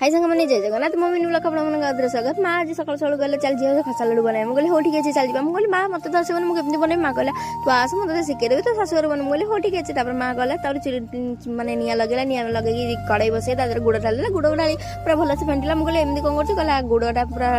High ସାଙ୍ଗମାନେ, ଜୟ ଜଗନ୍ନାଥ। ମୋ mini blog ଆପଣମାନଙ୍କ ଆଦର ସ୍ୱାଗତ। ମା ଆଜି ସକାଳୁ ସକାଳୁ ଗଲେ, ଚାଲ ଯିବା, ଖସା ଲଡ଼ୁ ବନାଇବେ। ମୁଁ କହିଲି, ହଉ ଠିକ୍ ଅଛି, ଚାଲ ଯିବା। ମୁଁ କହିଲି, ମା, ମୋତେ ତ ଆସିବନି, ମୁଁ କେମିତି ବନେଇବି? ମା କହିଲା, ତୁ ଆସ, ମୁଁ ତତେ ଶିଖେଇଦେବି, ତୋ ଶାଶୁଘରେ ବନେଇବୁ। ମୁଁ କହିଲି, ହଉ ଠିକ୍ ଅଛି। ତାପରେ ମା ଗଲା, ତାପରେ ମାନେ ନିଆଁ ଲଗେଇଲା। ନିଆଁ ଲଗେଇକି କଡ଼େଇ ବସେଇ ତା ଦେହରେ ଗୁଡ଼ ଢାଳିଦେଲା। ଗୁଡ଼ ଢାଳି ପୁରା ଭଲସେ ଫେଣ୍ଟିଲା। ମୁଁ କହିଲି, ଏମିତି କ'ଣ କରୁଛୁ? କହିଲା, ଗୁଡ଼ଟା ପୁରା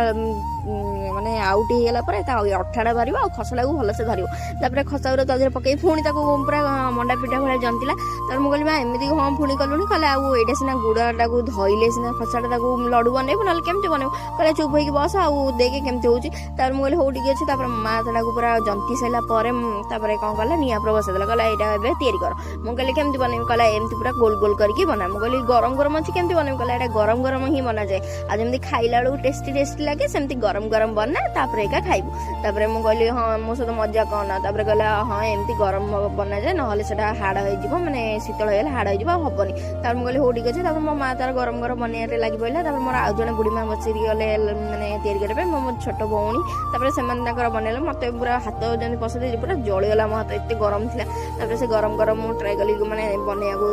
ମାନେ ଆଉଟି ହେଇଗଲା ପରେ ତା ଅଠାଟା ବାହାରିବ ଆଉ ଖସଡ଼ାକୁ ଭଲସେ ଧରିବ। ତାପରେ ଖସା ଗୁଡ଼ା ତା ଦେହରେ ପକେଇ ପୁଣି ତାକୁ ପୁରା ମଣ୍ଡା ପିଠା ଭଳିଆ ଜନ୍ତିଲା। ତାପରେ ମୁଁ କହିଲି, ମା, ଏମିତି ହଁ ପୁଣି କଲୁଣି? କହିଲେ, ଆଉ ଏଇଟା ସିନା ଗୁଡ଼ଟାକୁ ଧଇଲେ ସିନା ଖସାଟା ତାକୁ ଲଡ଼ୁ ବନେଇବୁ, ନହେଲେ କେମିତି ବନେଇବୁ? କହିଲେ, ଚୁପ୍ ହେଇକି ବସ ଆଉ ଦେଖେ କେମିତି ହେଉଛି। ତାପରେ ମୁଁ କହିଲି, ହଉ ଠିକ୍ ଅଛି। ତାପରେ ମା ସେଟାକୁ ପୁରା ଜନ୍ତି ସାରିଲା ପରେ ତାପରେ କ'ଣ କଲା? ନିଆଁ ପୁରା ବସେଇଦେଲା। କହିଲା, ଏଇଟା ଏବେ ତିଆରି କର। ମୁଁ କହିଲି, କେମିତି ବନେଇବି? କହିଲା, ଏମିତି ପୁରା ଗୋଲ ଗୋଲ କରିକି ବନା। ମୁଁ କହିଲି, ଗରମ ଗରମ ଅଛି, କେମିତି ବନେଇବି? କହିଲା, ଏଇଟା ଗରମ ଗରମ ହିଁ ବନାଯାଏ ଆଉ ଯେମିତି ଖାଇଲା ବେଳକୁ ଟେଷ୍ଟି ଟେଷ୍ଟି ଲାଗେ, ସେମିତି ଗରମ ଗରମ ବନା, ତାପରେ ଏକା ଖାଇବୁ। ତାପରେ ମୁଁ କହିଲି, ହଁ, ମୋ ସହିତ ମଜା କରନା। ତାପରେ କହିଲା, ହଁ, ଏମିତି ଗରମ ବନାଯାଏ, ନହେଲେ ସେଟା ହାର୍ଡ଼ ହେଇଯିବ, ମାନେ ଶୀତଳ ହେଇଗଲେ ହାର୍ଡ଼ ହେଇଯିବ ଆଉ ହବନି। ତାପରେ ମୁଁ କହିଲି, ହଉ ଠିକ୍ ଅଛି। ତାପରେ ମୋ ମା ତାର ଗରମ ଗରମ ବନେଇବାରେ ଲାଗି ପଡ଼ିଲା। ତାପରେ ମୋର ଆଉ ଜଣେ ବୁଢ଼ୀ ମା ବସିକି ଗଲେ ମାନେ ତିଆରି କରିବା ପାଇଁ, ମୋ ଛୋଟ ଭଉଣୀ। ତାପରେ ସେମାନେ ତାଙ୍କର ବନେଇଲେ। ମୋତେ ପୁରା ହାତ ଯେମିତି ପସେଇ ଦେଇଛି, ପୁରା ଜଳିଗଲା ମୋ ହାତ, ଏତେ ଗରମ ଥିଲା। ତାପରେ ସେ ଗରମ ଗରମ ମୁଁ ଟ୍ରାଏ କଲି, ମାନେ ବନେଇବାକୁ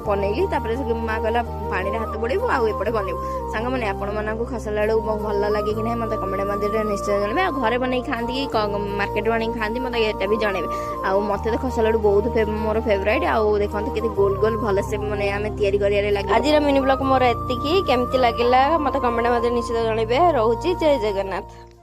ବନେଇଲି। ତାପରେ ସେ ମା କହିଲା, ପାଣିରେ ହାତ ବୁଡ଼େଇବୁ ଆଉ ଏପଟେ ବନେଇବୁ। ସାଙ୍ଗମାନେ, ଆପଣମାନଙ୍କୁ ଖସା ଲାଡ଼ୁ ଭଲ ଲାଗେ କି ନାହିଁ, ମୋତେ କମେଣ୍ଟ ମାଧ୍ୟମରେ ନିଶ୍ଚୟ ଜଣାଇବେ। ଆଉ ଘରେ ବନେଇକି ଖାଆନ୍ତି କି ମାର୍କେଟରୁ ଆଣିକି ଖାଆନ୍ତି, ମୋତେ ଏଇଟା ବି ଜଣାଇବେ। ଆଉ ମୋତେ ତ ଖସା ଲାଡ଼ୁ ବହୁତ ମୋର ଫେଭରାଇଟ୍। ଆଉ ଦେଖନ୍ତୁ କେତେ ଗୋଲ ଗୋଲ ଭଲସେ ମାନେ ଆମେ ତିଆରି କରିବାରେ ଲାଗି। ଆଜିର ମିନି ବ୍ଲଗ ମୋର ଏତିକି। କେମିତି ଲାଗିଲା, ମୋତେ କମେଣ୍ଟ ମାଧ୍ୟମରେ ନିଶ୍ଚିତ ଜଣାଇବେ। ରହୁଛି, ଜୟ ଜଗନ୍ନାଥ।